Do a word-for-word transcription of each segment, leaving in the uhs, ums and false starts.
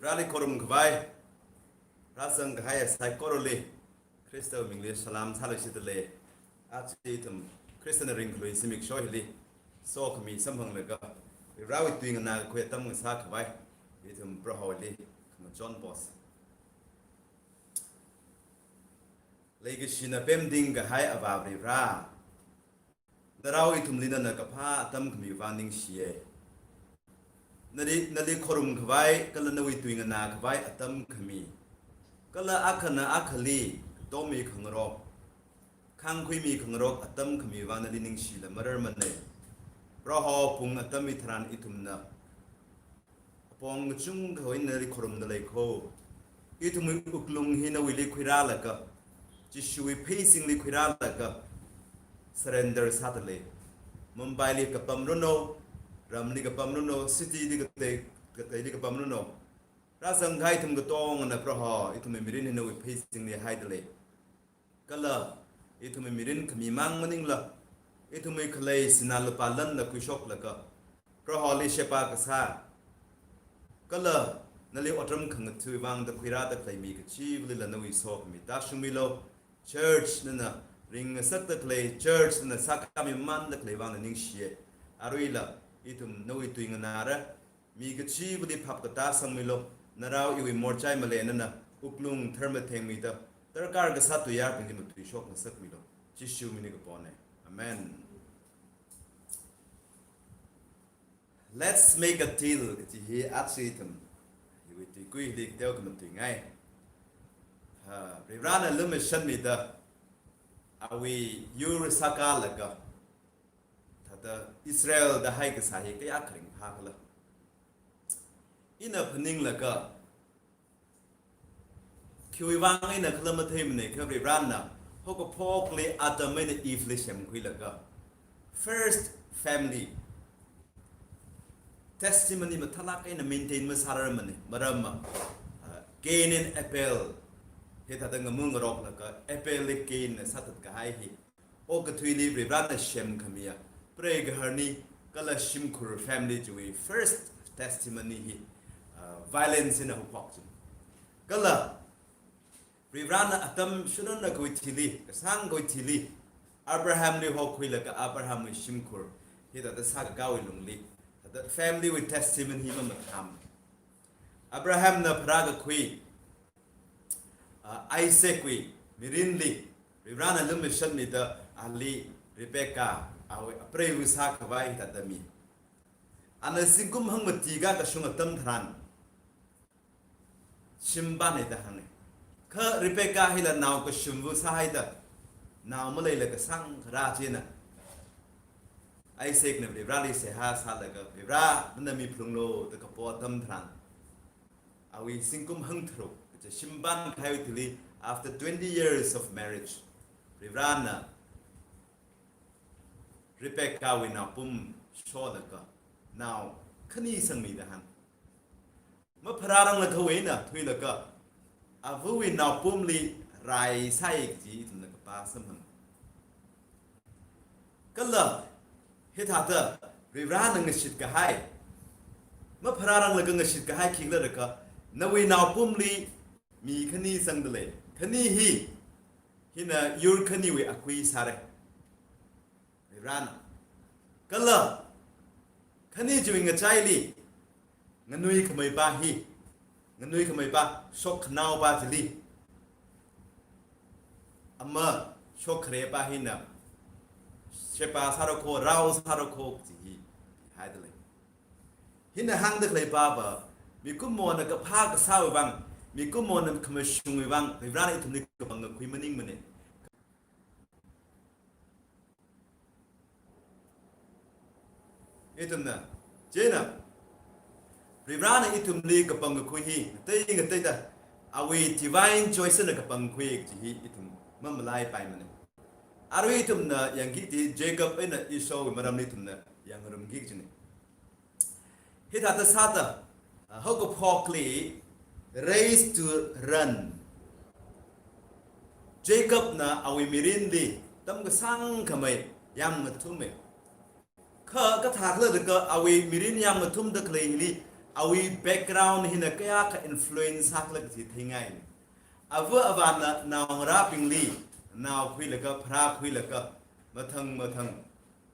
Vareli khorumkhavai, rāzangkahai saikorali Khristawui mingli salam sāluishitdalei. Aja ithum Khristana ringkhalui zimiksho hili sokhami samphanglaga, Varewui tui nganākakhui atam ngasākhavai ithum Proholi khamachon posa. Leikashina pemdingkahai Avā Vare, narao ithumli nana kaphā atam khami vang ningshiya. Nali, nali khorumkhavai kala nawui tui nganākhavai atam khami, kala akhana akhali tomikhangarok, khāngkhuimikhangarok atam khami vang nali ningshila mararmana. Proho, pung atam hitharan ithumna apong kachungkhawui eina nali khorumdalei kho. Ithumwui wuklung hi nawuili khuirālaga, Jishuwui pheisingli khuirālaga surrender sādalei. Mumbaili kapam runo, ramli kapam runo, cityli katei, kateili kapam runo, rāzangkahai ithum katongana Proho, ithumwui mirin hi nawui pheisingli haidalei. Kala ithumwui mirin khami mang maningla, ithumwui khalei sinā lupā lanla khuishoklaga, Proholi sheba kasā, kala nali otram khangathawui vangda khuirāda khalei mi kachivalila nawui sokhami tāshungmilu. Church nana ringngasakda khalei, church nana sākhamimānda khalei vangla ningshiya. Aruila ithum nawui tui nganāra, mi kachivali phap katā sangmilu. Narao iwui morchai malei nana wuklung tharmathengmida, darkar kasā tuiyārbing hi matuishok ngasakmilu. Jishu mingli kapona. Amen. Let's make a deal kaji hi aja ithum hiwui tuikuili teokha matuingai. Ha, Varena lumashanmida awui yur sākalaga, thāda Israel da haikasā hi kayākha ringphākhala. Ina phaninglaga, khiwui vang eina khala matheimana kha Varena haokaphokli Adam eina Eve li semkhuilaga, first family testimony mathālāk eina maintain masārarmana. Maramva, uh, Cain and Abel hithāda ngamu ngaroklaga, Abelli Cainna sāthatkahai hi okathuili Varena semkhamiya preigahar ni kala shimkhur family chiwui first testimony hi, uh, violence eina haophokching. Kala Varena atam shanaonakhawui thili, kasāngkhawui thili, Abrahamli hokhuilaga Abrahamwui shimkhur hithāda sākakāwui lungli, thāda family wui testimony hi mamathāmana. Abrahamna pharākakhui, uh, Isaacwui mirinli Varena lumashanmida ali Rebecca, awui apreiva sākhavai hithāda mi. Ana zingkum hangmati kakashung atam tharan shimpāna da hānga. Kha Rebecca hila nao kashimva sāhaida, nao maleila kasāngkharā china Isaacna Vareli seihā sālaga, Vare, nana mi phalunglu da kapo atam tharan, awui zingkum hangtharuk kaja shimpānkahaiwui thili, after twenty years of marriage, Varena Rebeccawui naopum sholaga nao khani sangmida hānga. Mapharāranglakhawui eina thuilaga avawui naopumli rai sāi kaji ithumna kapā samphanga. Kala hithāda Varena ngashitkahai, mapharāranglaga ngashitkahai khikhala jiakha, nawui naopumli mi khani sangdalei. Khani hi, hina yur khaniwui akui sāra, Varena. Kala khani chiwui ngachaili nganuikhamei pā hi, nganuikhamei pā, shokkhanao pā chili, ama shokkhare pā hina sheba sāra kho, rao sāra kho kaji hi haidalei. Hina hāngda khalei pāva, mikumona kaphā kasāwui vang, mikumona khamashungwui vang, Varena ithumli kapangkakhui maningmana. Ithumna, chieina, Varena ithumli kapangkakhui hi ngatei ngateida awui divine choice na kapangkhui kaji hi ithum mamalaipaimana. Arui ithumna yangki kaji Jacob eina Esauwui maramli ithumna yangngarumki kajina. Hithāda sāda, ah, haokaphokli race to run. Jacobna awui mirinli tamkasāngkhamei yāmngathuma. Kha kathākhala jiakha awui mirin yāmngathumda khaleili awui background hina kayākha influence sākhala kaji theingaina. Ava avāna naongarābingli, nao khuilaga, pharā khuilaga, mathang mathang,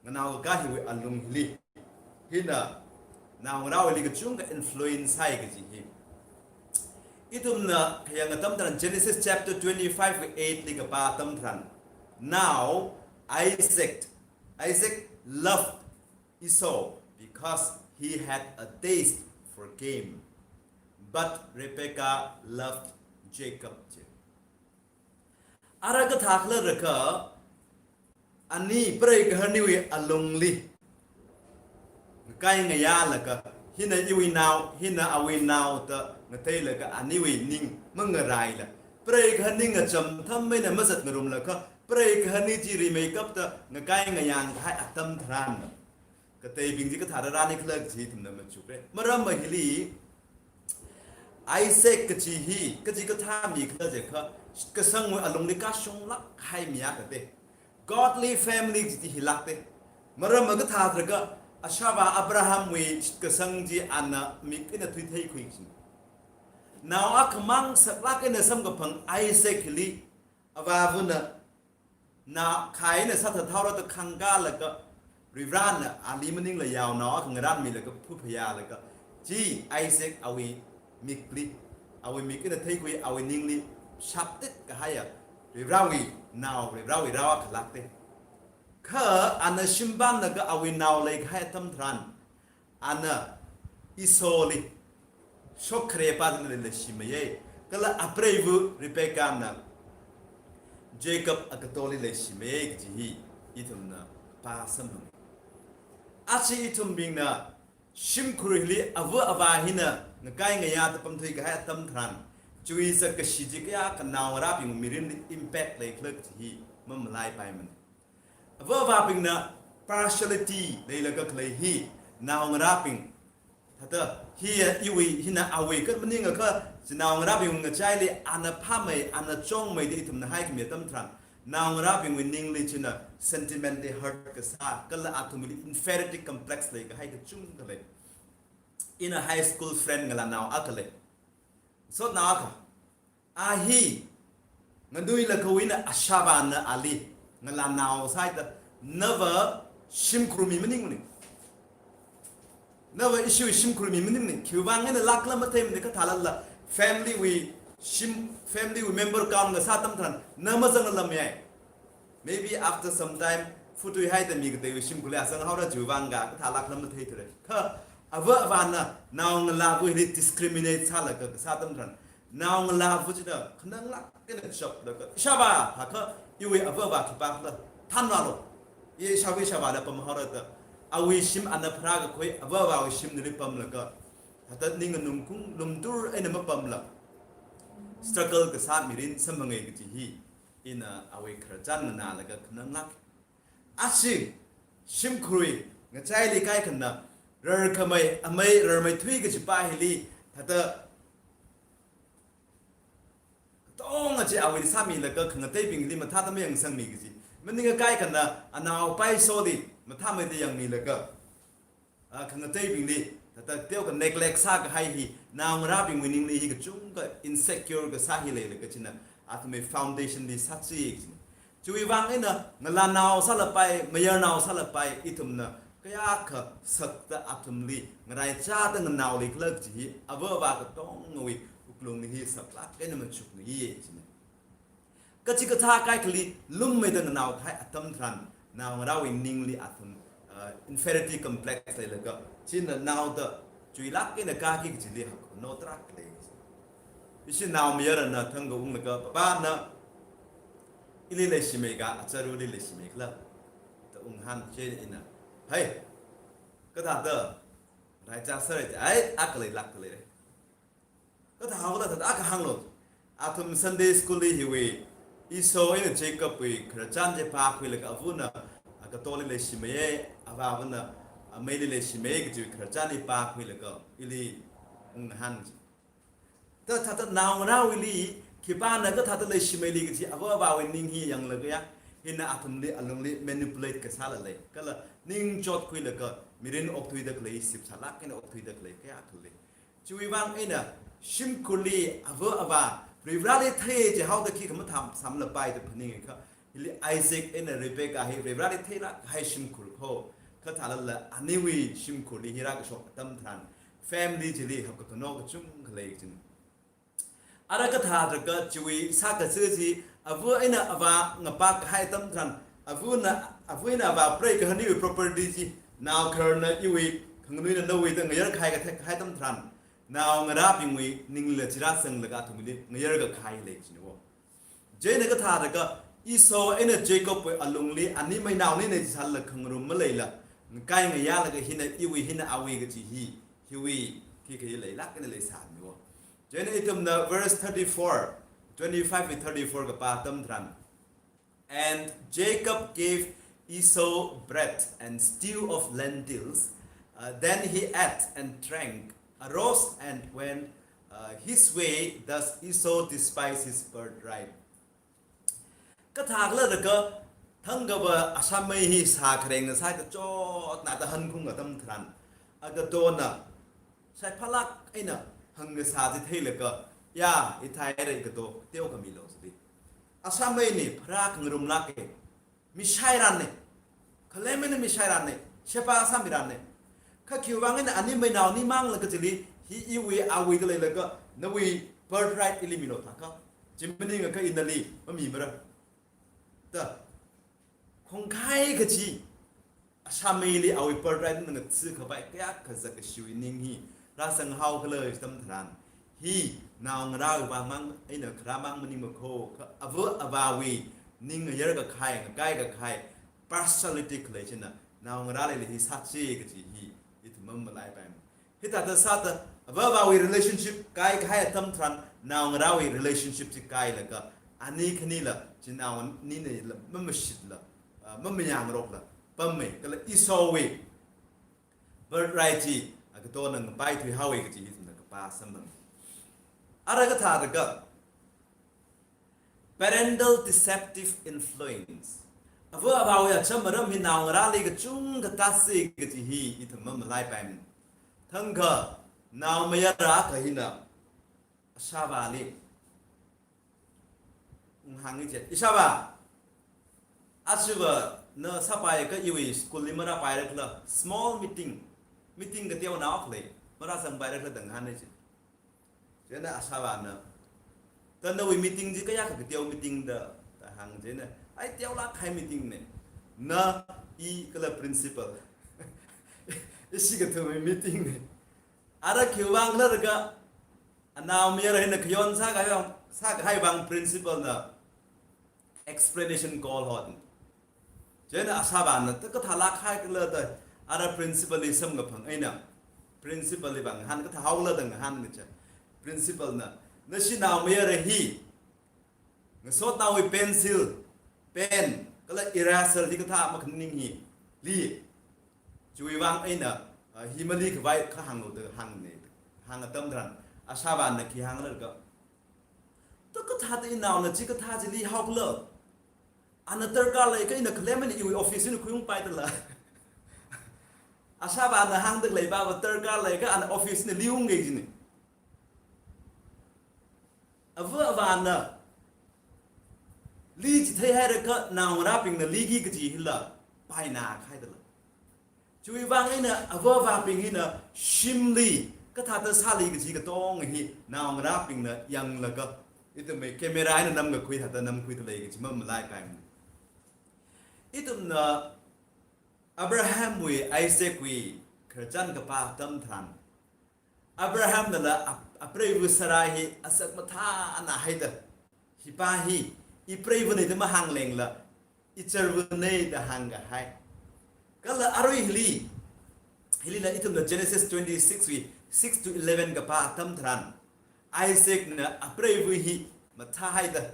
nganao kaka hiwui alung hili, hina naongarāwuili kachungkha influence sāi kaji hi. Ithumna khayang atam tharan Genesis chapter twenty-five verse eight li kapā atam tharan, now Isaac, Isaac loved Esau because he had a taste for game, but Rebekah loved Jacob. Ara kathā khala rakha, ani preigaharniwui alungli ngakai ngayālaga, hina iwui nao, hina awui nao da ngateilaga aniwui ning mangaraila, preigaharni ngacham tham eina mazat ngarumlaga, preigaharni chi rimeikapta ngakai ngayā kahai atam tharan, kateibing chi kathāda rāni khala kaji ithumna machukre. Maram hili, Isaac kaji hi, kachikathā mi khala jiakha, shitkasangwui alungli kashunglāk kahai mi akha te. Godly family kaji hilāk te. Maram kathā tharakha, ashāvā Abrahamwui shitkasang chi ana mik eina thuitheikhui kaji. Nao akhamang saklāk eina samkaphang Isaac hili, avāvana, na khaina sāthathaora da khangkālaga, Varivarana ali maningla yaonao akha ngaranmilaga phuphayālaga, chi Isaac awui mikli, awui mik eina theikhui, awui ningli shaptit kahaiya, Varivarawui nao, Varivarawui rao akha lāk te. Kha ana shimpamlaga awui nao leikahai atam tharan, ana Esauli, shok khare pā chili leishimeiye, kala apreiva Rebekahna Jacob akatoli leishimeiye kaji hi ithumna pā samphang. Aja ithumbingna shimkhurli ava avā hina ngakai ngayā da pamthui kahai atam tharan, chiwui sakkashi chi kayākha naongarābing mirinli impact leikhala kaji hi mamalaipaimana. Ava avābingna partiality leilaga khalei hi, naongarābing, thāda, hi iwui, hina awui, kha maningakha, chi naongarābing ngachaili ana phāmei, ana chungmei da ithumna haikhami atam tharan, naongarābingwui ningli china sentimentally hurt kasā, kala athumli inferiority complex leikahai kachungkha lei. Ina high school friend ngalānao akha lei. Sotnao akha. A hi, nganuilakha ina ashāvāna ali ngalānao sāi da, nava shimkhur mi maningmana. Nava ishiwui shimkhur mi maningmana. Khiwuivang eina lākkhala matheimana, kathālala family wui shim, family wui member count ngasā atam tharan, na mazanglamayai. Maybe after some time, futui haida mi kateiwui shimkhurli azanghaora, chiwuivang kathālākkhala matheithura. Kha ava avāna naongalāva hili discriminate sālaga kasā atam tharan, naongalāva china khananglāk eina chaplaga, ishāvā, haka iwui ava avā khipākhala thanrālu. Ishāvā ishāvāna pamhaora da, awui shim ana pharākakhui ava avāwui shimli pamlaga, thāda ning nganungkung lumtur eina mapamla, struggle kasā mirin samphanga kaji hi ina awui khararchan nganālaga khananglāk. Aja shimkhurwui ngachaili kaikhana rarkhamei, amei rarmeithui kajipā hili, thāda katonga chi awuili sāmilaga khangateibingli mathāda mayangsangmi kaji. Maningakha kaikhana anaopai Esauli mathāmeida yangmilaga, a, khangateibingli, thāda teokha neglect sākahai hi, naongarābingwui ningli hi kachungkha insecure kasā hi leilaga china, athumwui foundation li sāchi kajina. Chiwuivang eina ngalānao sālapai, mayarnao sālapai, ithumna kayākha sakta athumli ngaraichāda nganaoli khala kaji hi, ava avā katongawui wuklungli hi saklāk eina machukna hi kajina. Kachikathā kaikhali lummeida nganao kahai atam tharan, naongarāwui ningli athum, uh, inferiority complex leilaga, china naoda chuilāk eina kāki kajili hakkhanao tarākha lei. Ishi naomayarana thangkha unglaga, "Papa, na ili leishimeika, acharuli leishimeikhala?" da unghān, chieina ina, "Hai, kathāda, raichā sāra?" "Ai, akha leilākda leira." Kathāhaokhala thāda akha hānglu. Athum Sunday school li hiwui, Esau eina Jacob wui khararchan chi pākhuilaga avana akatoli leishimeiye, avāvana ameili leishimeiye kajiwui khararchan hi pākhuilaga ili unghān chi. Da thāda naongarāwuili khipāna kathāda leishimeili kaji ava avāwui ning hi yanglaga ya, hina athumli alungli manipulate kasāla lei. Kala ningchot khuilaga mirin okthuida khalei, sipsālāk eina okthuida khalei kayākha lei. Chiwui vang eina shimkhurli ava avā Varivarali thei jihaoda khikha mathāsāmalapai da phaninga kha. Hili Isaac eina Rebecca hi Varivarali theilāk kahai shimkhur kho. Kha thālala aniwui shimkhurli hi rākashok atam tharan family chili hapkakano kachungkha lei kajina. Ara kathāda kha chiwui sākazā chi, ava eina avā ngapā kahai atam tharan, avana, ava eina avā preikahai aniwui property chi, naokhararna iwui, khanganuina nawui da ngayar kahai kathek kahai atam tharan, naongarābingwui ningla chi rāzanglaga athumli ngayar kahai lei kajina wo. Chieina kathāda kha Esau eina Jacobwui alungli ani mainaonina jisālala khangarum maleila, ngakai ngayālaga hina iwui hina awui kaji hi, hiwui khikha hi leilāk eina leisāmi wo. Chieina ithumna verse thirty-four, twenty-five wui thirty-four kapā atam tharan. And Jacob gave Esau bread and stew of lentils. Uh, then he ate and drank, arose and went, uh, his way. Thus Esau despised his birthright. Kathākhala da kha, thangkha va ashāmei hi sā khareng sāda chotna da hankhung atam tharan, agatona, shaiphālāk eina hāngkasā chi theilaga, ya, ithāhaira igato, teokha milo sili. Ashāmeina pharā khangarumlāka, mishairanna, khalemina mishairanna, sheba sāmiranna. Kha khiwui vang eina ani mainaoni mangla kachili, hi iwui awui da leilaga, nawui birthright ili milo thākha. Chi maningakha ina nali mamimara da. Khongkhai kachi, ashāmeili awui birthright na ngatsi khavai kayākha zakashiwui ning hi rāzang haokhala atam tharan, hi naongarāwui vang mang eina kharā mang maningma kho, kha ava avāwui ning ngayar kahai, ngakai kahai, partiality khalei china, naongarāli hi sāchi kaji hi, ithum mamalaipaimana. Hithāda sāda, ava avāwui relationship kai kahai atam tharan, naongarāwui relationship chi kailaga, ani khanila, chinaonina la, mamashitla, ah, mamayangrokla, pammei, kala Esauwui birthright chi, agatona ngapaithui haowa kaji hi ithumna kapā samphang. Ara kathāda kha, parental deceptive influence. Ava avāwui acham aram hi naongarāli kachungkha tāsi kaji hi ithum mamalaipaimana. Thangkha naomayara akha hina ashāvāli, mm, hānga chi, ishāvā, ashiva na sāpai kha iwui school li marāpairakhala, small meeting, meeting kateonao khalei, marāzangpairakhala da ngahāna chi. Chieina ashāvāna, ta nawui meeting chi kayākha kateo meeting da, da hānga chieina, ai teolāk kahai meeting na. Na, i kala principal. Ishi kathumwui meeting na. Ara khiwui vangkhala da kha, anaomayara hina khayon sākahai vang, sākahai vang principal na explanation call hot. Chieina ashāvāna ta kathālāk haikhala da, ara principal li samkaphang eina, principal li vang ngahān, kathā haokhala da ngahānga chi. Principal na, nashi naomayara hi, ngasotnaowui pencil, pen, kala eraser hi kathā makhaning hi li. Chiwui vang eina, ah, hi mali khavai kha hānglu da hāngna, hāng atam tharan, ashāvāna khi hāngkhala da kha, ta kathāda inaona chi kathā chi li haokhala. Ana darkar leikha ina khalemana iwui office eina khuiungpaida la. Ashāvāna hāngda khalei va darkar leikha ana office eina liunga kajina. Ava avāna li chithei hairakha naongarābingna liki kaji hila paina khaida la. Chiwui vang eina ava avābing hina shimli kathāda sāli kaji katonga hi naongarābingna yanglaga, ithumwui camera eina namkakhui thāda namkhuida lei kaji mamalaipaimana. Ithumna Abrahamwui, Isaacwui khararchan kapā atam tharan, Abrahamnala ap-, apreiva Sarai hi asak mathāna haida, hi pā hi ipreivana da mahānglengla, icharvana da hāngkahai. Kala arui hili, hilila ithumna Genesis twenty-six wui six to eleven kapā atam tharan, Isaacna apreiva hi mathāhaida,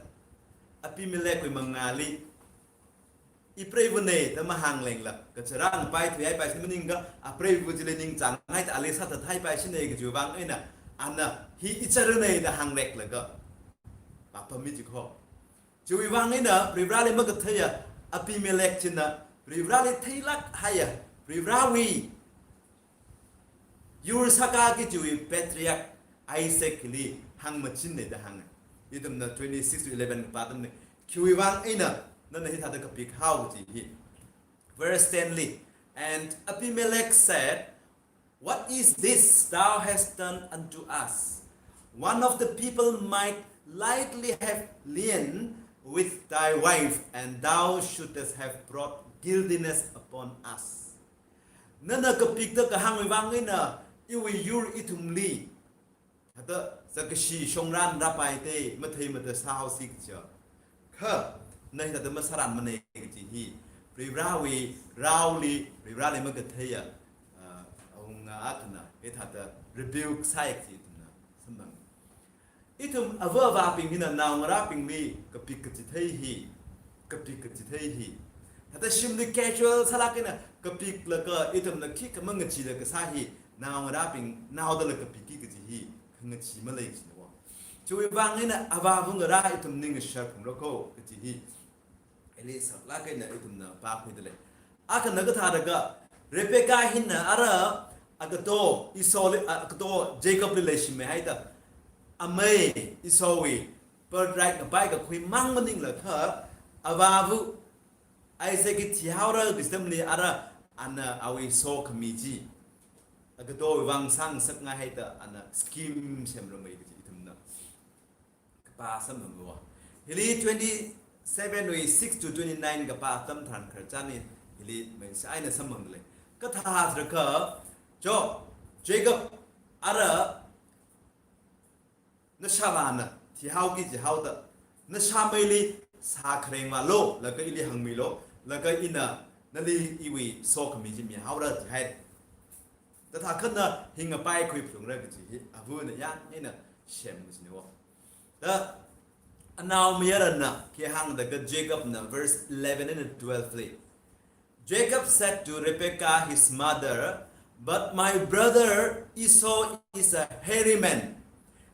Abimelechwui mangāli, ipreivana da mahānglengla, kacharā ngapaithuihaipaishina maningakha, apreiva chili ningchānghaida ali sāthathaipaishina kajiwui vang eina, ana hi icharvana da hāngreklaga, vāpammi chi kho. Chiwui vang eina Varivarali makatheiya Abimelech china Varivarali theilāk haiya, Varivarawui yur sākaki chiwui patriarch Isaac li hāngmachinna da hānga. Ithumna twenty-six to eleven kapā atamli, khiwui vang eina nana hithāda kapik hao kaji hi. Verse ten li, and Abimelech said, "What is this thou hast done unto us? One of the people might lightly have lain with thy wife, and thou shouldest have brought guiltiness upon us." Nana kapikda kahāngwui vang eina iwui yur ithumli hithāda zakkashi shongran rāpaite, mathei mada sāhaosi kaja. Kha na hithāda masāranmana kaji hi, Varivarāwui raoli, Varivarāli makatheiya, ah, awunga akhana hithāda rebuke sāi kaji ithumna samphang. Ithum ava avābing hina naongarābingli kapik kachithei hi, kapik kachithei hi, hithāda shimli casual sālāk eina kapiklaga ithumna khikha mangacheela kasā hi, naongarābing naodala kapikki kaji hi khangachee malei kajina wo. Chiwui vang eina avāva ngarā ithum ning ngashar phungra kho kaji hi, ili saklāk eina ithumna pākhuida lei. Akhana kathāda ka, Rebecca hina ara agato Esau li, agato Jacob li leishimei haida, amei Esauwui birthright ngapai kakhui mang maningla kha, avāva Isaac hi thihaora kaji atamli ara ana awui sokhami chi agatowui vang sāngasakngai haida ana scheme semramei kaji ithumna kapā samphangva. Hili twenty-seven wui six to twenty-nine kapā atam tharan khararchan hi hili maisa eina samphangda lei. Kathā jiakha, Jo, Jacob, ara nashāvāna thihaoki jihaoda, nashāmeili sā khareng vālu, laga ili hāngmilu, laga ina nali iwui sokhami chi mihaora jihai. Kathā khana hi ngapai khuiphungra kaji hi avana yāng eina sem kajina wo. Da anaomayarana khi hāngda ka, Jacob na, verse eleven and twelve li, Jacob said to Rebekah his mother, "But my brother Esau is a hairy man,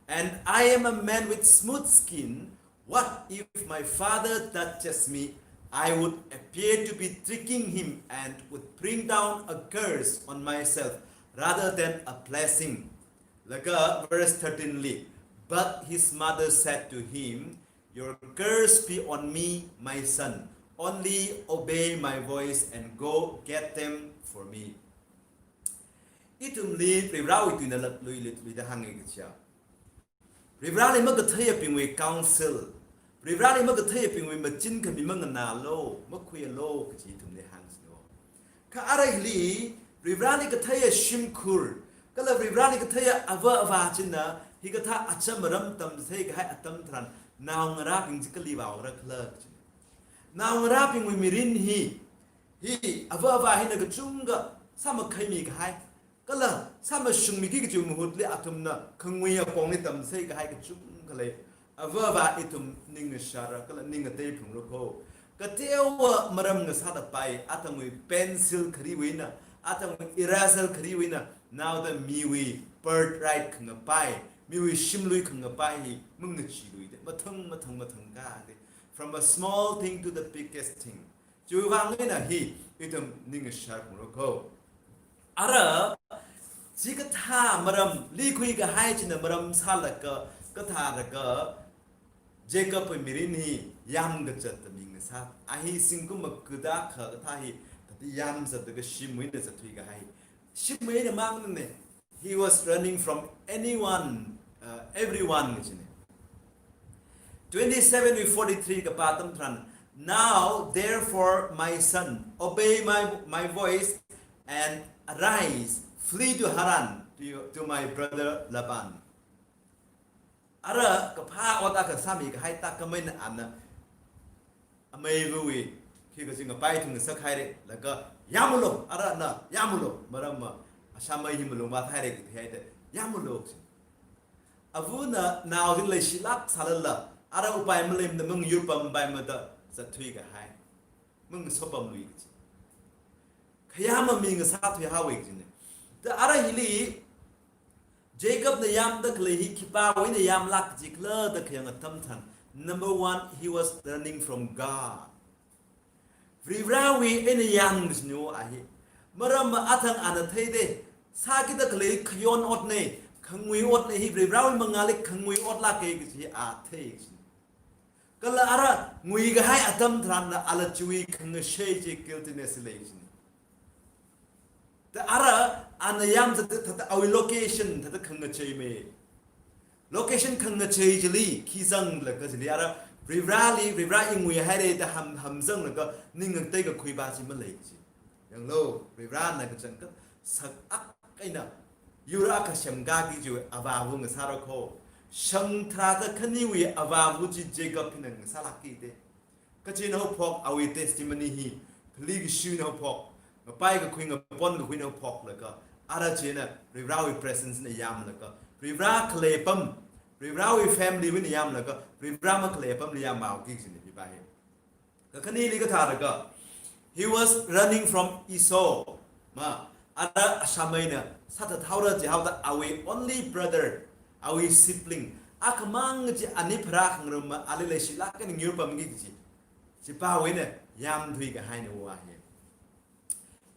and I am a man with smooth skin. What if my father touches me? I would appear to be tricking him and would bring down a curse on myself rather than a blessing." Laga verse thirteen li, but his mother said to him, "Your curse be on me, my son. Only obey my voice and go get them for me." Ithumli Varivarāwui tuina latluili tui da hānga kaja, Varivarāli makatheiyabingwui counsel, Varivarāli makatheiyabingwui machin khami manganālu, makhuialu kaji ithumli hāngsino. Kha ara hili, Varivarāli katheiya shimkhur, kala Varivarāli katheiya ava avā china, hikathā acham aram tamchithei kahai atam tharan, naongarābing chi kali vāra khala kajina. Naongarābingwui mirin hi, hi ava avā hina kachungkha sāmakhaimi kahai, kala sāmashungmiki kajiwui mahutli athumna khangui apongli tamchithei kahai kachungkha lei. Ava avā ithum ning ngashara kala ning ngateiphungra kho. Kateowa maram ngasāda pai, athangwui pencil khariwui eina, athangwui eraser khariwui eina, naoda miwui birthright khangapai, miwui shimlui khangapai hi mangacheeluida, mathang, mathang, mathang ka de. From a small thing to the biggest thing. Chiwui vang eina hi ithum ning ngasharphungra kho. Ara, chikathā maramli khuikahai china maram sālaga, kathālaga, Jacobwui mirin hi yamkazat da mi ngasā. A hi zingkum makuda kha kathā hi, kathi yamzatda ka shimwui eina zatthui kahai. Shimwui eina mangne. He was running from anyone, uh, everyone kajine. Twenty-seven wui forty-three kapā atam tharan, "Now, therefore, my son, obey my, my voice and arise, flee to Haran, to your, to my brother Laban." Ara kaphā ot akha sāmi kahai thākhameina ana ameiva̱wui khi kachi ngapai thing ngasakhaire, laga yamlu, ara na yamlu, maramva ashāmei hi malungvāthaire kathi haida, yamlu. Avana nao chi leishilāk sālala, ara upai maleimada mangyurpampaimada zatthui kahai, mangasopamlui kachi. Khayāma mi ngasāthui haowe kajine. Da ara hili, Jacobna yamda khalei hi khipāwui eina yamlāk kaji khala da khayang atam tharan, number one, he was running from God. Varivarāwui eina yam kajine a hi. Maramva athang ana theide, sākida khalei khayon otna, khangui otna hi Varivarāwui mangāli khangui otlāka kaji a thei. Kala ara nguikahai atam tharan ala chiwui khangachei chi guiltiness lei chi. Da ara ana yamzat thāda awui location thāda khangacheimei. Location khangachei chili khi zanglaga chili ara Varivarāli, Varivarā i nguihaira da ham, hamzanglaga ning ngateikakhui pa chi malei chi. Yanglu, Varivarāna kachangkhat sakak eina yur akha semkaki chiwui avāva ngasāra kho. Shang tharāda khaniwui avāva chi Jacob hina ngasālākki te. Kachin haophok awui testimony hi, phali kashin haophok, ngapai kakhui ngapon kakhui haophoklaga, ara china Varivarāwui presence na yamlaga, Varivarā khalei apam, Varivarāwui family wui na yamlaga, Varivarā makhalei apamli yamhaoki kajina hipa hi. Kakhaneli kathālaga, he was running from Esau. Ma, ara ashameina sāthathaora jihaoda awui only brother, awui sibling, akhamang chi ani pharā khangaruma ali leishilāk eina ngyur pamki kaji. Chipawui eina yamthuikahaina wa hi.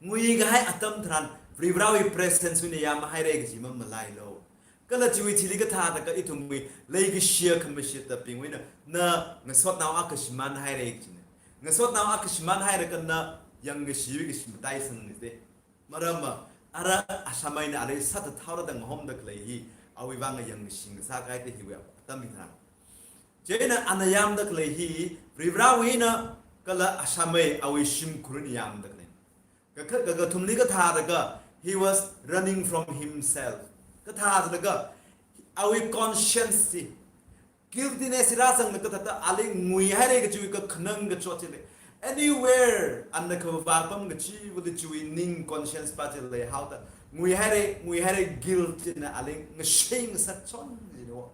Nguikahai atam tharan Varivarāwui presence wui eina yamhaira kaji mamalailu. Kala chiwui thili kathālaga ithumwui leikashiya khamashitbingwui eina, na ngasotnao akha shimānhaira kajina. Ngasotnao akha shimānhailaga na yangkashiwui kashi mataisangna te. Maramva, ara ashameina ali sāthathaora da ngahomda khalei hi, awui vang yangkashi ngasākahai te hiwui atam hi tharan. Chieina ana yamda khalei hi, Varivarāwui eina kala ashamei awui shimkhurna yamda khalei. Ka, ka, ka, kathumli kathālaga, he was running from himself. Kathālaga, awui conscience chi, guiltiness rāzanglaga thāda ali nguihaira kajiwui kakhanang kachot chi lei. Anywhere, ana kavā apam kachivali chiwui ning conscience pa chi leihaoda, nguihaira, nguihaira guilt china ali ngashei ngasakchon jino.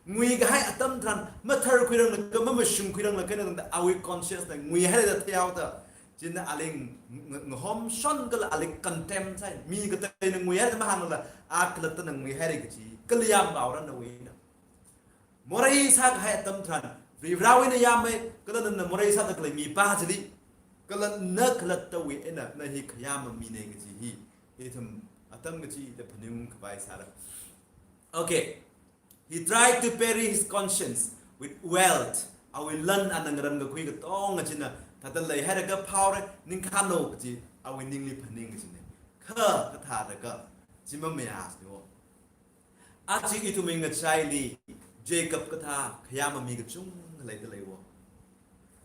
Nguikahai atam tharan, matharkhuiranglaga, mamashungkhuiranglaga, na tangda awui conscience na nguihaira da theihaoda, china ali ng-, ng-, ngahomshon kala ali condemn sāi. Mi kateina nguihaira da mahāngla, a khalattana nguihaira kaji, kala yamhaora nawui eina. Morei sākahai atam tharan, Varivarāwui eina yammei, kala nana morei sāda khalei mipa chili, kala na khalattawui eina, na hi khayāma mina kaji hi, ithum atam kachida phaningkhavai sāra. Okay. He tried to bury his conscience with wealth. Awui lan ana ngarankakhui katonga china, thāda leihailaga phaora, ningkhano kaji, awui ningli phaning kajina. Kha, kathālaga, chi mamayā sino. Aja ithumwui ngachaili, Jacob kathā khayāma mi kachungkha leida leiwo.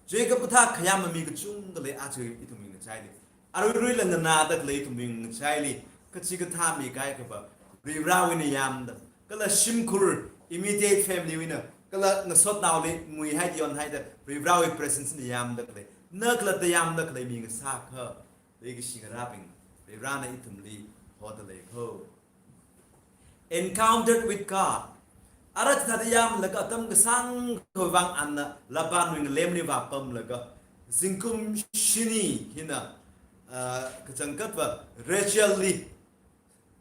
Jacob kathā khayāma mi kachungkha lei aja ithumwui ngachaili. Aruiruila nganāda khalei ithumwui ngachaili, kachikathā mikahai khava, Varivarāwui eina yamda. Kala shimkhur, immediate family wui eina, kala ngasotnaoli nguihai yonhaida, Varivarāwui presence na yamda khalei. Na khalatta yamda khalei mi ngasākha, leikashi ngarābing, Varivarāna ithumli hoda lei kho. Encountered with God. Ara thāda yamlaga atam kasāngkha vang ana Labanwui ngalemli vāpamlaga, zingkum shini hina, ah, kachangkhatva Rachelli,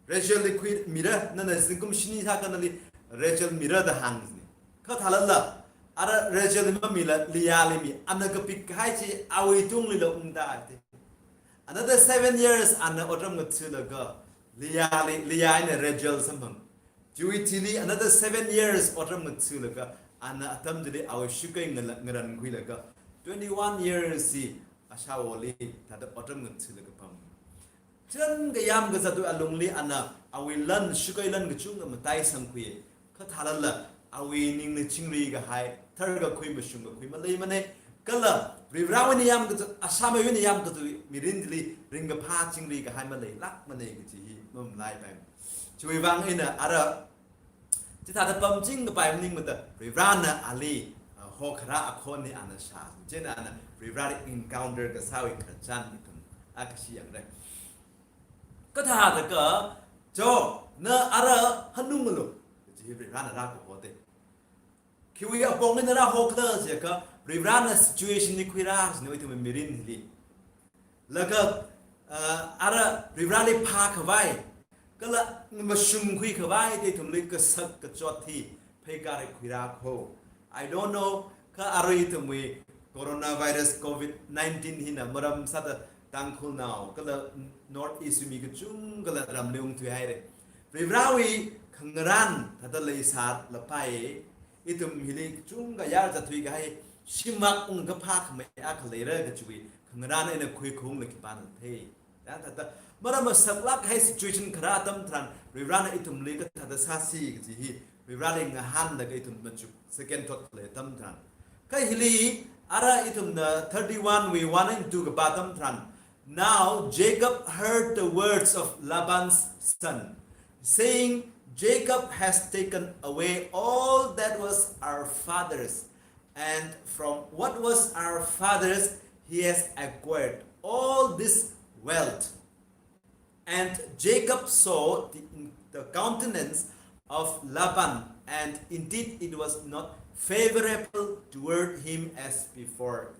Rachelli khuimira, nana zingkum shini sākha nali Rachel mira da hāngni. Kha thālala, ara Rachelli mamila Leahli mi, ana kapik kahai chi awui tunglila ungda te. Another seven years ana otram ngathalaga, Leahli, Leah eina Rachel samphang. Chiwui thili another seven years otram ngathalaga, ana atam chili awui shakei ngala-, ngarankhuilaga, twenty-one years hi ashawoli thāda otram ngathalaga pam. Chān kayam kazatwui alungli ana awui lan, shakei lan kachungkha mataisangkhui. Kha thālala, awui ningli chingri kahai, tharkakhui mashungkakhui maleimana. Kala, Varivarāwui eina yam kazat, ashameowui eina yam kazat mirinli ringkaphā chingri kahai maleilākmana kaji hi mamalaipai. Chiwui vang eina ara, chithāda pamching kapai maningmada, Varivarāna ali, ah, hokharā akhon hi ana shā. Chieina ana Varivarāli encounter kasāwui khararchan ithum akha shi yangra. Kathāda kha, Jo, na ara hanunglu, kaji hi Varivarāna rākaho te. Khiwui apong eina rāhokhala jiakha, Varivarāna situation li khuirā, sino ithumwui mirinli. Laga, ah, ara Varivarāli phākhavai, kala mashungkhui khavai te ithumli kasak kachot hi, pheikar khuirā kho. I don't know, kha arui ithumwui coronavirus covid nineteen hina maram sāda Tangkhulnao, kala North East mi kachungkhala ramli ungthuihaira. Varivarawui khangarān thāda leisālapai, ithum hili kachungkha yar zatthuikahai, shimāk ungkaphā khamei akha leira kajiwui khangarān eina khuikhaungla khipāna thei. Ya, thāda, marān masaklāk kahai situation kharā atam tharan, Varivarana ithumli kathāda sāsi kaji hi, Varivarali ngahānlaga ithum machuk, second thought khalei atam tharan. Kha hili, ara ithumna thirty-one wui one and two kapā atam tharan. Now Jacob heard the words of Laban's son, saying, "Jacob has taken away all that was our father's, and from what was our father's he has acquired all this wealth." And Jacob saw the, the countenance of Laban, and indeed it was not favorable toward him as before.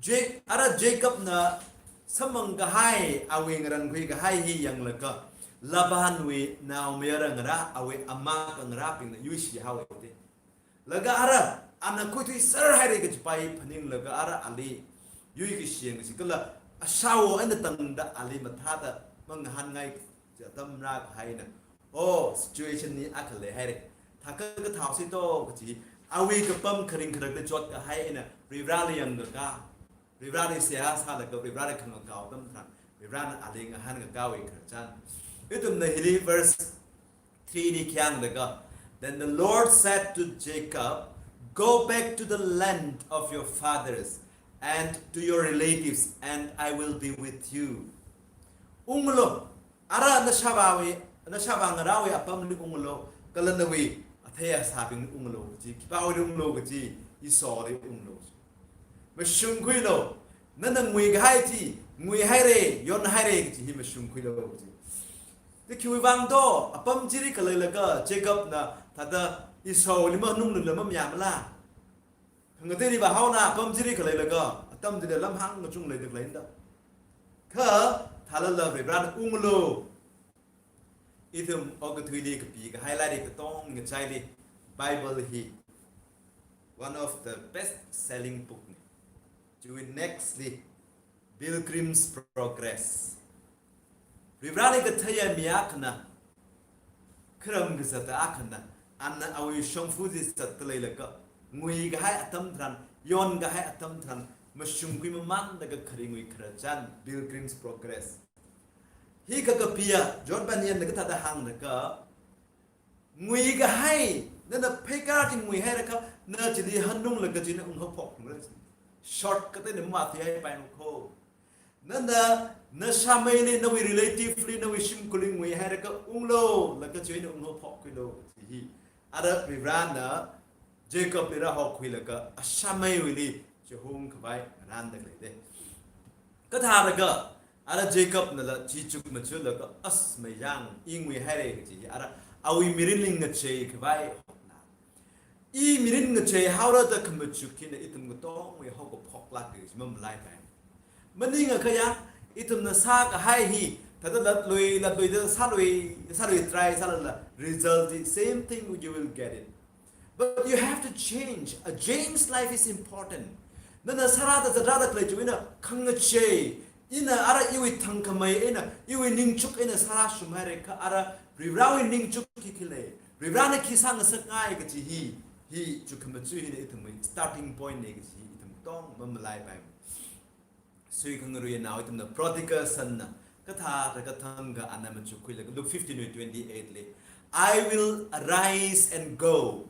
Ja-, ara Jacobna samphang kahai, awui ngarankhui kahai hi yanglaga, Labanwui naomayara ngarā, awui amākha ngarābingna yuishi haowa. Laga ara, ana khuithuiserhaira kajipa hi phaninglaga ara ali yuikashi yangkashi kala, ashāwo eina tangda ali mathāda mangahānngai kaji atam rākahaina. Oh, situation hi akha leihaira. Thākha kathāhaosi to kaji, awui kapam kharing kharakli chotkahai eina Varivarali yangkakā, Varivarali seihā sālaga Varivarali khangakao atam tharan, Varivarana ali ngahānkakāwui khararchan. Ithumna hili verse three li khi hānglaga, "Then the Lord said to Jacob, 'Go back to the land of your fathers and to your relatives, and I will be with you.'" Unglu, ara nashāvāwui, nashāvā ngarāwui apamli unglu, kala nawui athei asābingli unglu kaji, khipāwuili unglu kaji, Esauwuili unglu. Mashungkhuilu, nana nguikahai chi, nguihaira, yonhaira kaji hi mashungkhuilu kaji. Da khiwuivang do, apam chili khaleilaga, Jacobna thāda Esauwuili manunglula mamayāmala. Khangateili vāhaona, apam chili khaleilaga, atam chili lamhāng kachungkha leida khaleina da. Kha, thālala Varivarana unglu. Ithum okathuili kapikahai lairik katong ngachaili Bible hi one of the best selling book na. Chiwui next li Pilgrim's Progress. Varivarali katheiya mi akhana, kharam kazata akhana, ana awui shongfa chi zatda leilaga, nguikahai atam tharan, yonkahai atam tharan, mashungkhui mamānlaga kharingwui khararchan, Pilgrim's Progress. Hi kakapiya, John Bunyanna kathāda hānglaga, nguikahai, nana pheikar chi nguihairakha, na chili hanunglaga chi eina unghaophokra. Shortcut eina mavāthuihaipaimana kho. Nana, nashāmeili, nawui relative li, nawui shimkhurli nguihairakha unglu, laga chi eina unghaophokkhuilu. Hi, ara Varivarana Jacobli rāhokhuilaga, ashāmeiwuili chihung khavai ngarānda khalei da. Kathālaga, ara Jacobnala chi chukmajalaga, as mayang, i nguihaira kaji, ara awui mirinli ngachei khavai hokna. I mirin ngacheihaora da khamachuk hina ithum katongwui haokaphok lāka kaji mamalaipai. Maningakha ya, ithumna sākahai hi, thāda latlui, latluida sālui, sālui try sālala, result the same thing you will get it. But you have to change. A changed life is important. Nana sārāda zatrāda khalei chiwui eina khangachei, ina ara iwui thangkhamei eina, iwui ningchuk eina sārāshunghaira kha ara Varivarawui ningchuk khi khi lei. Varivarana khi sāngasakngai kaji hi, hi chukmajala hina ithumwui starting point na kaji hi ithum katong mamalaipai. Suikhangaruinao ithumna prodigal son na, kathāda kathāngkha ana machukkhuilaga Luke fifteen wui twenty-eight li, "I will arise and go."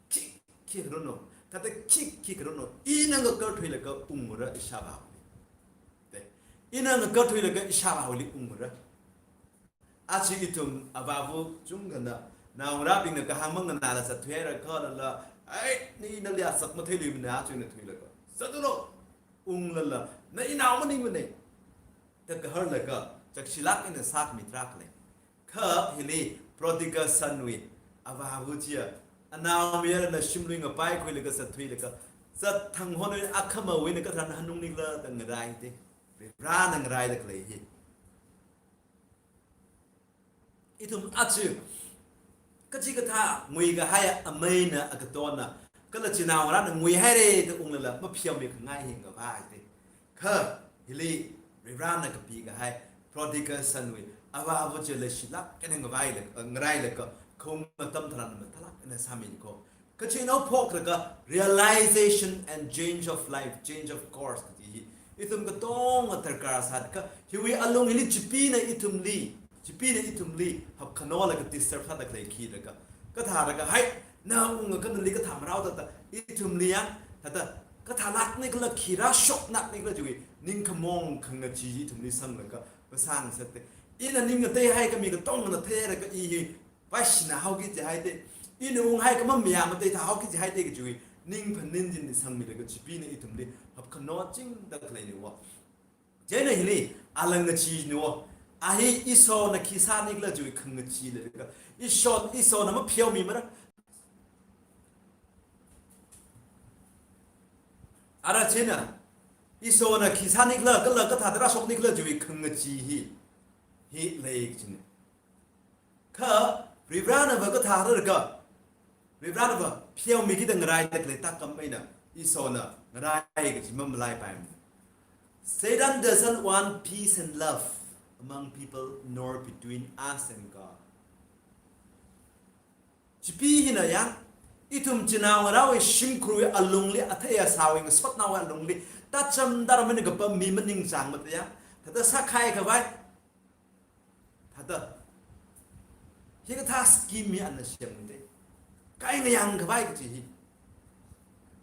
Khikha, khikha kharanu, thāda khikha, khikha kharanu, ina ngakarthuilaga ungra ishāvāwuili. Te, ina ngakarthuilaga ishāvāwuili ungra. Aja ithum avāva chungkhana, naongarābingna kahāng manganāla zatthuihaira khalala, "Ai, ni nali asak matheiluimana," aja ina thuilaga, "Zatulu, unglala, na inao maningmana," da kaharlaga, chakshilāk eina sākhami tarākha lei. Kha hili prodigal son wui avāva chiya, anaomayarana shimlui ngapaikhuilaga zatthuilaga, zat thang honwui akhamawui eina katharan hanungnikhala da ngarai da. Varivarana ngaraida khalei hi. Ithum aja, kachikathā nguikahai ameina akatonna, kala chinaongarāna nguihaira da unglala, mapheomi khangai hi ngavai da. Kha, Hili Varivarana kapikahai prodigal sonwui avāva chi leishilāk eina ngavailaga, ngarailaga, khaung atam tharan mathālāk eina sāmi ko. Kachinao phoklaga realization and change of life, change of course kaji hi ithum katonga darkar sāda kha, hiwui alung hili Chipeena ithumli, Chipeena ithumli hapkhanolaga disturb sāda khalei khilaga, kathālaga hai, na ungakha nali kathā marao thāda, ithumli yang, thāda, kathālākni khala, khi rāshoknākni khala chiwui ningkhamong khangachee ithumli sanglaga, masāngasakte. Ina ning ngateihai kha mi katongana theilaga i hi vaishina haoki jihaite. Ina unghai kha mamayā matheithā haoki jihaite kajiwui ning phaninchingli sangmilaga Chipeena ithumli hapkhanochingda khaleiniwo. Chieina hili alāng ngacheeniwo. A hi Ishona khi sāni khala chiwui khangachee leilaga, Ishona, Ishona mapheomimara. Ara chieina Ishona khi sāni khala, kala kathāda rāshokni khala chiwui khangachee hi, hi lei kajina. Kha Varivarana va kathālaga, Varivarana va pheomikida ngaraida khalei tākam eina Ishona ngarai kaji mamalaipaimana. Satan doesn't want peace and love among people nor between us and God. Chipee hina yang, ithum chinaongarāwui shimkhurwui alungli, athei asāwui ngasotnaowui alungli, tacham darmina kapam mi maningchāng mata yang, thāda sākahai khavai, thāda, hikathā scheme hi ana semde. Kai ngayang khavai kaji hi.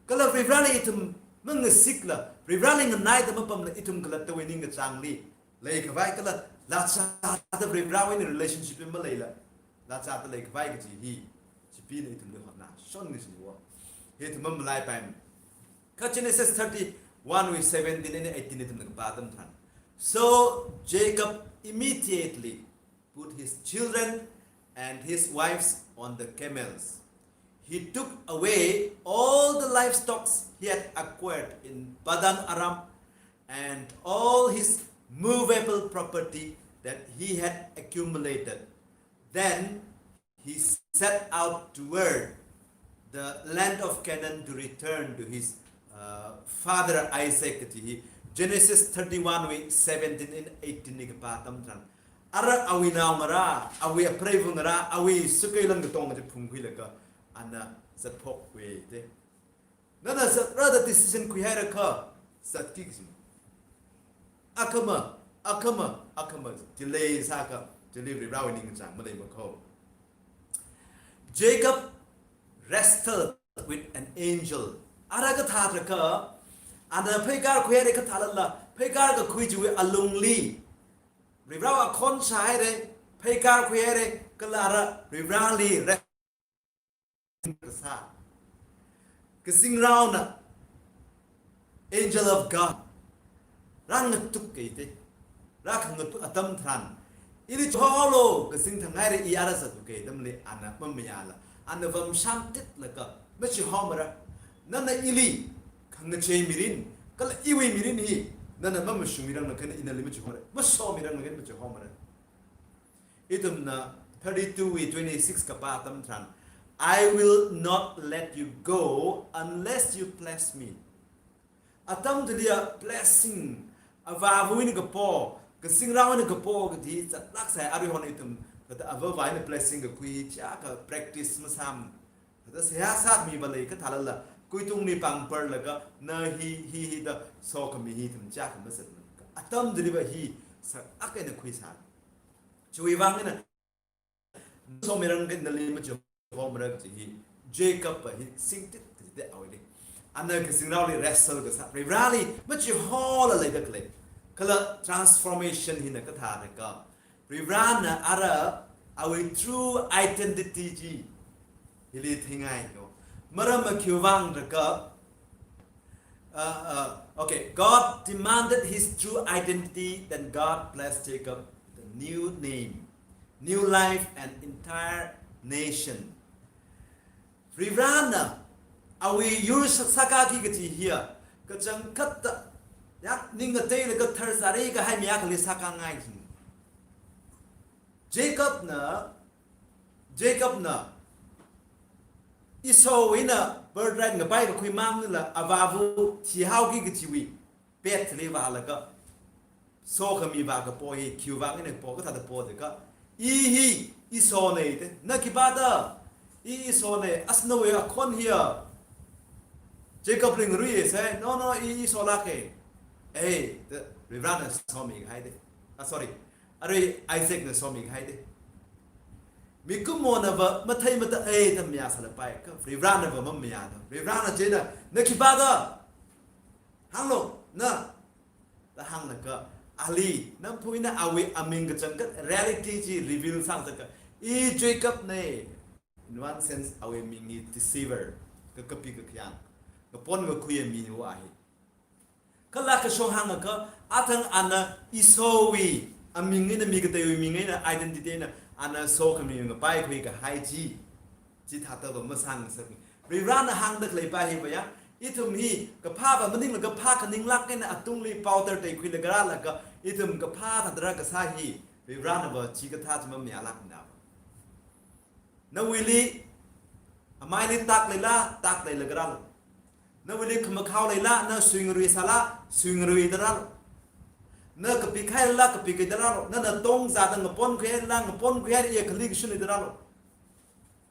Kala Varivarali ithum mangasikla, Varivarali nganaida mapamla ithum khalattawui ningkachāngli lei khavai kala, lāchāda Varivarawui relationship maleila, lāchāda lei khavai kaji hi, Chipeena ithumli hotnashon kajiniwo. Hi ithum mamalaipaimana. Kha Genesis thirty-one wui seventeen and eighteen ithumna kapā atam tharan. So Jacob immediately put his children and his wives on the camels. He took away all the livestock he had acquired in Padan Aram and all his movable property that he had accumulated. Then he set out toward the land of Canaan to return to his, uh, father Isaac kaji hi Genesis thirty-one wui seventeen and eighteen li kapā atam tharan. Ara awui naongarā, awui apreiva ngarā, awui sakeilān katonga chi phungkhuilaga ana zatphokhuide. Nana zatrada decision khuihaira kha, zatki kaji. Akhama, akhama, akhama, delay sākha, delay Varivarawui ningkachāng maleimako. Jacob wrestled with an angel. Ara kathāda kha, ana pheikar khuihaira kathālala, pheikar kakhui chiwui alungli Varivarawui akhon shāhaira, pheikar khuihaira, kala ara Varivarali re-, kasā. Kazingraona, angel of God, rāngatuk kahaite. Rākhangatuk atam tharan, ili chihohaolu, kazing thanghaira, i ara zatlu kahaida male, ana mamayāla, ana vamsham titlaga, machihomara. Nana ili khangachei mirin, kala iwui mirin hi nana mamashungmiranglaga ina nali machihora, masomiranglaga machihomara. Ithumna thirty-two wui twenty-six kapā atam tharan, "I will not let you go unless you bless me." Atam chiliya blessing, avāva̱wui eina kapo, kazingraowui eina kapo kaji zatlāk sai. Aruihon ithum kathāda avāva̱ eina blessing kakhui chiyākha practice masāmana. Thāda seihā sāmi va lei kathālala, kuitungli pāng parlaga, na hi, hi, hi da sokhami hi ithum chiyākha mazatmana. Atam chiliva hi sākak eina khuisā. Chiwui vang eina, somiranglaga nali machihomara kaji hi, Jacob va hi singtit kajite awuili. Ana kazingraoli wrestle kasā, Varivarali machihola leida khalei. Kala transformation hina kathāda kha, Varivarana ara awui true identity chi hili theingai ko. Maram akhiwui vang da kha, uh, uh, okay, God demanded his true identity, then God blessed Jacob with a new name, new life, and entire nation. Varivarana awui yur sā-, sākaki kaji hiya, kachangkhatta, ya, ning ngateilaga tharsāri kahai mi akhali sākangai jing. Jacobna, Jacobna, Esau eina birthright ngapai kakhui mangla avāva̱ thihaoki kajiwui pet li vālaga, sokhami vākapo hi, khiwui vang eina kapo, kathāda po jiakha, I hi Esau nei te. Na khipā da? I Esau nei, as nawui akhon hiya Jacob li ngaruiya sai. No, no, I Esau lāka. Eh, da Varivarana somikahai te. Ah, sorry. Arui Isaacna somikahai te. Mikumona va mathei mata ei da mayā sālapai, kha Varivarana va mamayā da. Varivarana chieina, na khipā da? Hānglu, na. Da hānglaga, ali, namphuina awui aming kachangkhat reality chi reveal sāngasakkha, I Jacob nei. In one sense, awui ming hi deceiver, kakapi kakhayang, kapon kakhuiya mi wu ahi. Kala kashong hāngakha, athang ana Esau wui aming eina, mi kateiwui ming eina, identity eina, ana sokhami ngapaikhui kahai chi, chithāda va masāngasakmi. Varivarana hāngda khaleipa hi va ya, ithum hi kaphā va maningla kaphā khaninglāk eina atungli powder teikhuilaga rālaga, ithum kaphā thāda rākasā hi, Varivarana va chikathā chi mamayālākmana va. Nawuili, amaili tak leila, tak leilaga rālu. Nawuili khamakhao leila, na suingarui sāla, suingarui da rālu. Na kapikhaila, kapikhaida rālu. Na natong zāda ngaponkhuihaila, ngaponkhuihaira, iya khali kashun da rālu.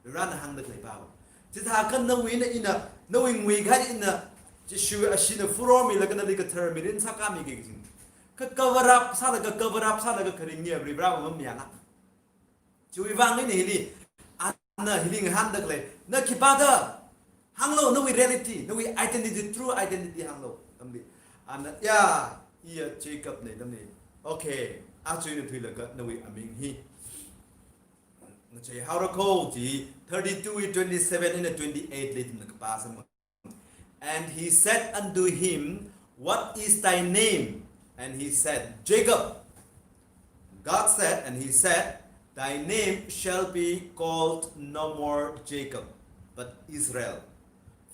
Varivarana hāngda khaleipa va. Chithākha nawui eina ina, nawui nguikahai eina, Jishu ashina furor milaga nali kathar mirin sākāmiki kaji. Kha cover up sālaga, cover up sālaga kharingi Varivara va mamayāla. Chiwui vang eina hili, ana hili ngahānda khalei, na khipā da? Hānglu, nawui reality, nawui identity, true identity hānglu. Tamli, ana, ya, iya Jacob nei tamli. Okay, aja ina thuilaga nawui aming hi ngacheihaora kho chi, thirty-two wui twenty-seven eina twenty-eight li ithumna kapā sāma. And he said unto him, "What is thy name?" And he said, "Jacob." God said, and he said, "Thy name shall be called no more Jacob, but Israel.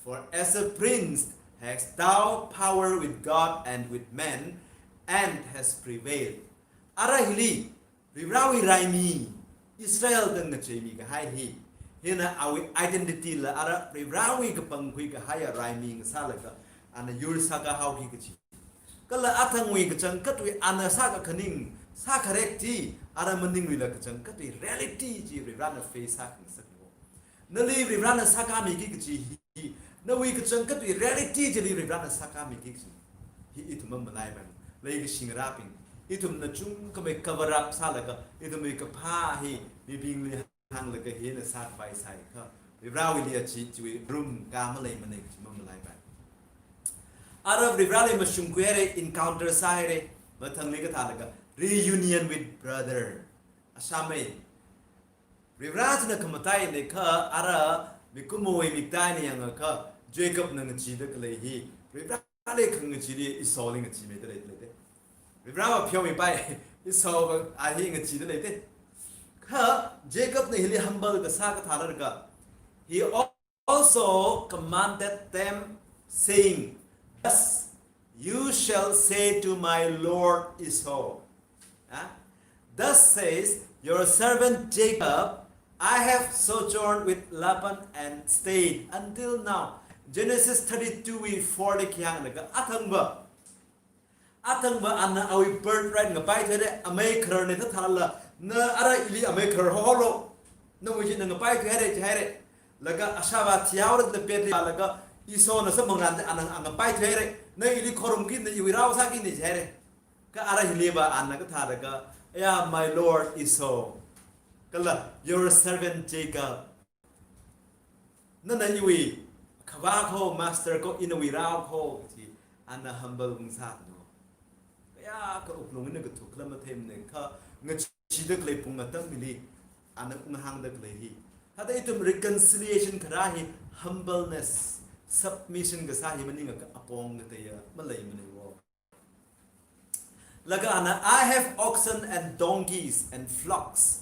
For as a prince hast thou power with God and with men, and hast prevailed." Ara hili, Varivarawui raimi, Israel da ngacheimikahai hi, hina awui identity la ara Varivarawui kapangkhui kahaiya raimi ngasālaga, ana yur sākāhaoki kaji. Kala athangwui kachangkhatwui ana sākakhaning, sākharek chi, ara maningwuila kachangkhatwui reality chi Varivarana face sākhangasaklu. Nali Varivarana sākāmiki kaji hi, nawui kachangkhatwui reality chili Varivarana sākāmiki kaji hi ithum mamalaipai. Leikashi ngarābing, ithumna chungkhamei cover up sālaga, ithumwui kaphā hi mibingli hānglaga hina sākhavai sāakha, Varivarawuili aja chiwui room kha maleimana kaji mamalaipai. Ara Varivarali mashungkhuihaira, encounter sāhaira, mathangli kathālaga, reunion with brother. Ashamei. Varivara china khamatainei kha, ara mikumowui miktaina yangakha, Jacobna ngacheeda khalei hi, Varivarali khangacheeli Esau li ngacheemeida leida lei te. Varivara va pheomipai, Esau va a hi ngacheeda lei te. Kha Jacob na hili humble kasā kathāla jiakha, he also commanded them, saying, "Thus you shall say to my lord Esau, ah, thus says your servant Jacob, I have sojourned with Laban and stayed until now." Genesis thirty-two wui four li khi hānglaga, athangva, athangva ana awui birthright ngapaithuihaira, amei kharar nei thāthālala, na ara ili amei kharar haohaolu, nawui china ngapaithuihaira jihaira. Laga ashāvā thihaora da pet li laga, Esauna samphangranli ana ngapaithuihaira, na ili khorumki, na iwui rao sāki jihaira. Kha ara hiliva ana kathālaga, "Ya, my lord Esau, kala your servant Jacob, nana iwui khavā kho, master kho, inawui rao kho," kaji ana humble ungsāna. Kayākha wuklung eina kathukla matheimana kha, ngacheeda khalei pung atam hili ana ungahāngda khalei hi. Thāda ithum reconciliation kharā hi humbleness, submission kasā hi maningakha apong kateiya maleimanei wo. Laga ana, "I have oxen and donkeys and flocks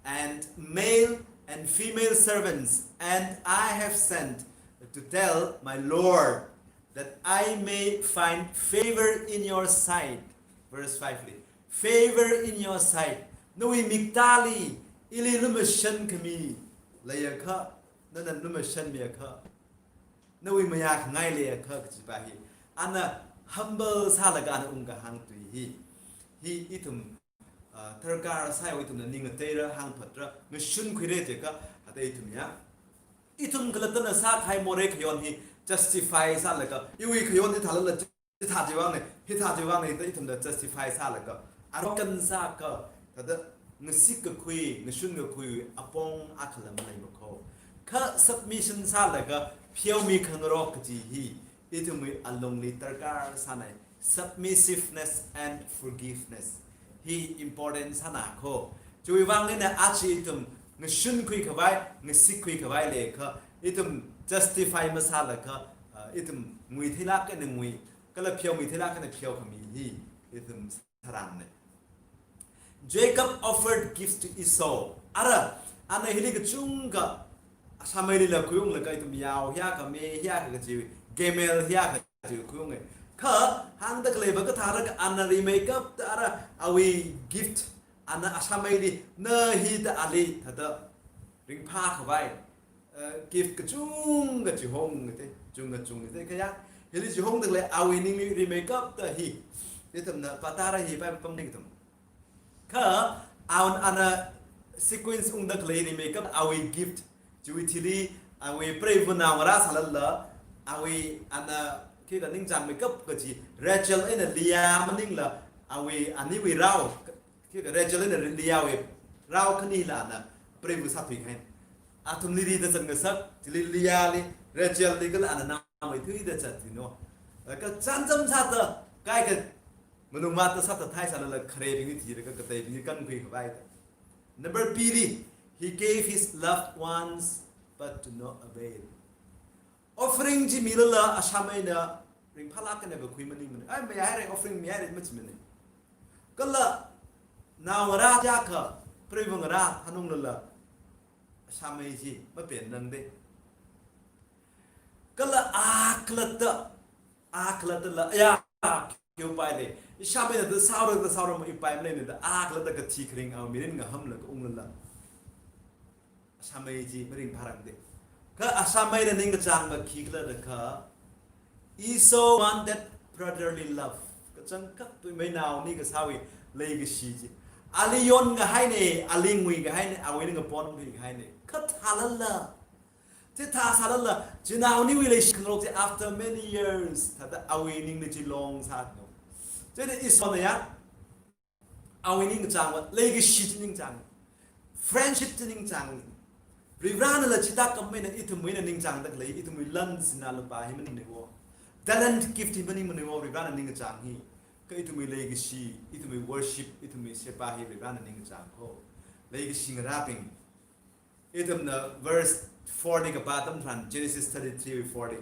and male and female servants, and I have sent to tell my lord that I may find favor in your sight." Verse five li, "Favor in your sight." Nawui miktāli ili lumashan khami leiakha, nana lumashanmiakha, nawui mayākhangai leiakha kajipa hi, ana humble sālaga ana ungkahāng tui hi. hi ithum, ah, darkar sāya, ithumna ning ngateira, hāngphatra, ngashunkhuira jiakha, hithāda ithum ya. Ithum khalattana sākahai morei khayon hi justify sālaga, iwui khayon hithālala, hithā chiwuivangna, hithā chiwuivangna da ithumna justify sālaga, arrogant sākha, thāda ngasik kakhui, ngashun kakhui apong akhala maleimakho. Kha submission sālaga pheomi khangarok kaji hi, ithumwui alungli darkar sānai, submissiveness and forgiveness. Hi important sānakho. Chiwuivang eina aja ithum ngashunkhui khavai, ngasik khui khavai leikha, ithum justify masālaga, ah, ithum ngui theilāk eina ngui, kala pheomi theilāk eina pheokhami hi, ithum tharanna. Jacob offered gifts to Esau. Ara, ana hili kachungkha, ashameilila khuiunglaga ithum yao hiyākha, me hiyākha kaji, camel hiyākha kaji khuiunga. Kha, hāngda khaleiva kathāra kha ana rimeikapta ara awui gift, ana ashameili, na hithāda ali, thāda ringphā khavai, eh, gift kachungkha chihong ngate, chungkha chung ngate, kha ya, hili chihongda khalei awui ningli rimeikapta hi, ithumna pātara hi pai pamning ithum. Kha, awun ana sequence ungda khalei rimeikap awui gift, chiwui thili, awui preiva naongarā sālala, awui ana khikha ningchāngmeikap kaji, Rachel eina Leah maningla, awui aniwui rao, khikha Rachel eina Leahwui rao khanila ana preiva sāthuikahai. Athumli rida zat ngasak, chili Leahli, Rachelli kala ana naomeithuida zat thui no. Kha chānjam sāda, kaikha malung vātda sāda thai sālala kharebingli thilaga kateibingli kankhui khavai da. Number B li, he gave his loved ones, but to no avail. Offering chi milala ashameina ringphālāk eina kakhui maningmana. Ai, mihaira, offering mihaira machimana. Kala naongarā jiakha, preiva ngarā thanunglala, ashamei chi mapennangde. Kala akhalatta, akhalatala, ya, kyo pai le. Ishameina da saura, da saura ma ipai maleina da, akhalatta kathi kharing awui mirin ngahamlaga unglala, ashamei chi maringphārangde. Kha ashameina ningkachāng va khikhala da kha, Esau wanted brotherly love. Kachangkhat tui meinao ni kasāwui leikashi chi. Ali yonkahaina, ali nguikahaina, awui eina ngaponkhuikahaina. Kha thālala, chithā sālala, chinaoniwui leishi khangarok chi after many years, thāda awui ningli chi long sāthu. Chieina Esauna ya, awui ningkachāng va, leikashi chi ningchāng, friendship chi ningchāng. Varivarānala chithākhamei eina ithumwui eina ningchāngda khalei, ithumwui lan sinā lupā hi maningmana wo. Talent, gift hi maningmana wo, Varivarāna ningkachāng hi. Kha ithumwui leikashi, ithumwui worship, ithumwui sheba hi Varivarāna ningkachāng kho. Leikashi ngarābing. Ithumna verse forty kapā atam tharan, Genesis thirty-three forty.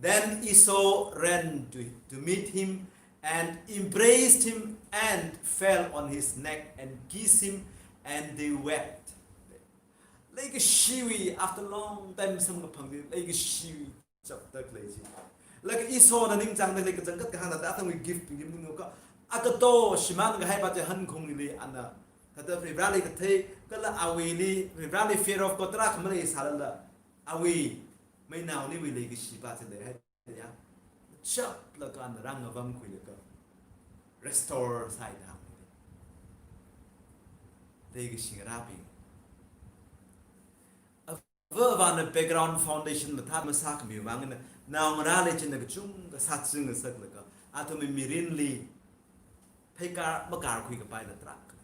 Then Esau ran to, to meet him and embraced him and fell on his neck and kissed him, and they wept. Leikashiwui, after long time samkaphang chi, leikashiwui chapter khalei chi. Laga Esauna ningchāngda khalei kachangkhat kahāng thāda athangwui gift bing chi maningakha, agato shimānkahai pa chi hankhungli ana, thāda Varivarāli kathei, kala awuili, Varivarāli fear of God tarākha malei sālala, awui meinaoniwui leikashi pa chi leihai ya, chaplaga ana rāngavamkhuilaga, restore sāhaida. Leikashi ngarābing. Ava avāna background foundation mathā masākhami vang eina, naongarāli china kachungkha sāchingasaklaga, athumwui mirinli pheikar makarkhui kapaila tarākha.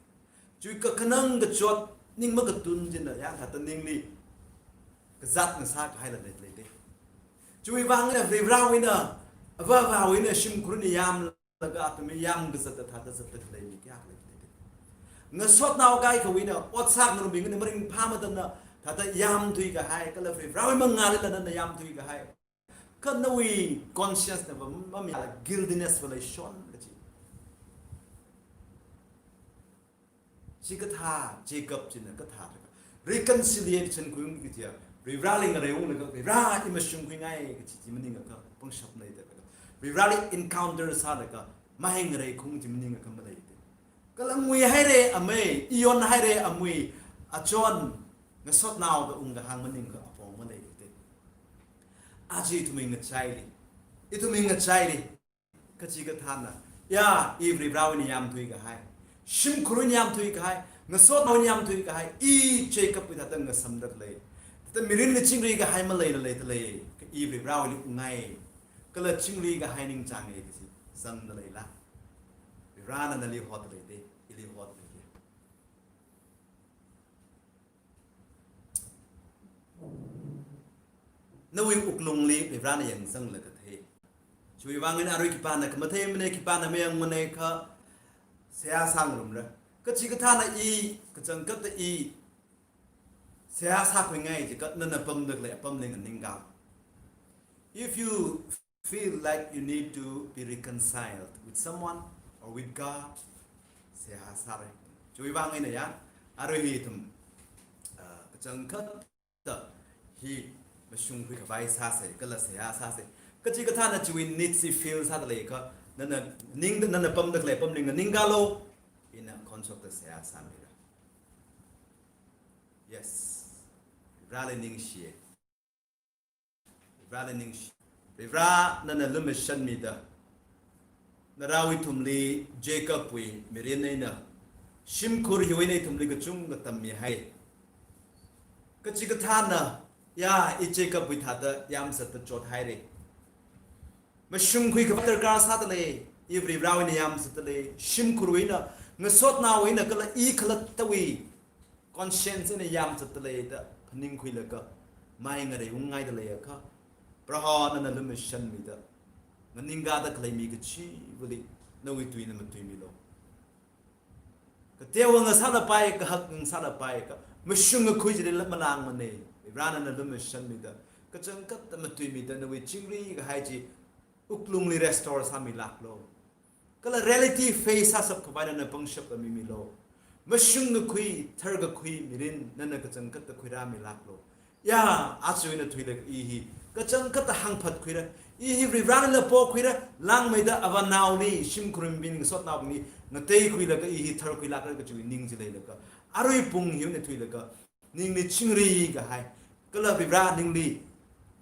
Chiwui kakhanang kachot, ning makatun china, ya thāda ningli kazāt ngasākahaila lei, leide. Chiwui vang eina Varivarāwui eina, ava avāwui eina shimkhur eina yam laga athumwui yamkazata thāda zatta khalei mi kayākha leida. Ngasotnao kaikhawui eina, ot sāngarumbing eina maringphā matamna thāda yamthuikahai, kala Varivarāwui mangālila nana yamthuikahai. Kha nawui conscience na va mamila guiltiness va leishon kaji. Chikathā Jacob china kathā thākha reconciliation khuiung kaji ya, Varivarāli ngareiunglaga, Varivarā imashungkhuingai kaji chi maningakha pangshap leida laga, Varivarāli encounter sālaga mahai ngareikhung chi maningakha maleide. Kala nguihaira amei, iyonhaira amui, achon, ngasotnaoda ungkahāng maningakha apong maleide. Aja ithumwui ngachaili, ithumwui ngachaili, kachikathāna, Ya, i Varivarāwui eina yāmthuikahai, shimkhurwui eina yāmthuikahai, ngasotnaowui eina yāmthuikahai, i Jacobwui thāda ngasamda khalei, thāda mirinli chingri kahai maleila leidalei, kha i Varivarāwuili ungngai, kala chingri kahai ningchānge kaji zangda leila? Varivarāna nali hotda leide, ili hotda leide. Nawui wuklungli Varivarāna yangzanglaga thei. Chiwui vang eina arui khipāna khamathei mane, khipāna mayang mane kha seihā sāngarumra. Kachikathāna i, kachangkhatta i seihā sākhuingai jiakha nana pamda khalei apamli nganingkā. If you feel like you need to be reconciled with someone or with God, seihā sāra. Chiwui vang eina ya, arui hi ithum, ah, kachangkhatta hi mashungkhui khavai sāsa, kala seihā sāsa. Kachikathāna chiwui need chi feel sāda leiakha, nana ningda, nana pamda khalei apamli nganingkālu, ina khonshokta seihā sāmira. Yes. Varivarāli ningshiya. Varivarāli ningshi. Varivarā nana lumashanmida, narao ithumli Jacobwui mirin eina, shimkhur hiwui eina ithumli kachungkha tammihai. Kachikathāna, ya, i Jacobwui thāda yāmzatda chothaira. Mashungkhui khavai darkar sāda lei, i Varivarāwui eina yāmzatda lei, shimkhurwui eina, ngasotnaowui eina, kala i khalattawui conscience eina yāmzatda lei da phaningkhuilaga mai ngarei ungngaida leiakha, Proho nana lumashanmida, nganingkāda khalei mi kachivali nawui tuina matuimilu. Kateowa ngasālapai, kahak ngasālapai, kha mashungkakhui chili malāngmane. Varivarā nana lumashanmida, kachangkhatta matuimida, nawui chingri kahai chi wuklungli restore sāmilāklu. Kala reality face sāshap khavai nana pangshap mimilu. Mashungkakhui, tharkakhui mirin nana kachangkhatta khuirāmilāklu. Ya, aja ina thuilaga i hi kachangkhatta hāngphatkhuira. I hi Varivarāli pokhuira, langmeida avānaoli, shimkhurwui mibing, ngasotnaobingli ngateikhuilaga i hi tharkhuilākra kajiwui ning chi leilaga, arui pung hi ina thuilaga, ningli chingri kahai, kala Varivarā ningli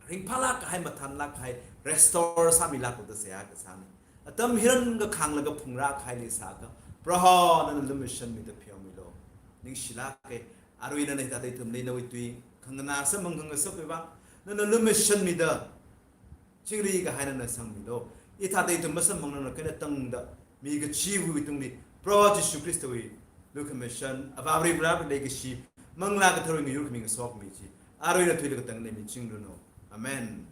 ringphālāk kahai, mathānlāk kahai, restore sāmilāklu da seihā kasāna. Atam hiran kakhānglaga phungrā kahaili sāakha, Proho nana lumashanmida pheomilu. Ningshilāka, arui nana hithāda ithumli nawui tui khanganā samphang khangasakwui vang, nana lumashanmida, chingri kahai nana sangmilu. Hithāda ithum masamphangranglakha eina tangda, mi kachivawui tungli Proho Jishu Khristawui lukhamashan, Avā Varivarāwui leikashi, Manglā Katharawui ngayurkhami ngasokmi chi, arui eina thuilaga katang eina michingranu. Amen.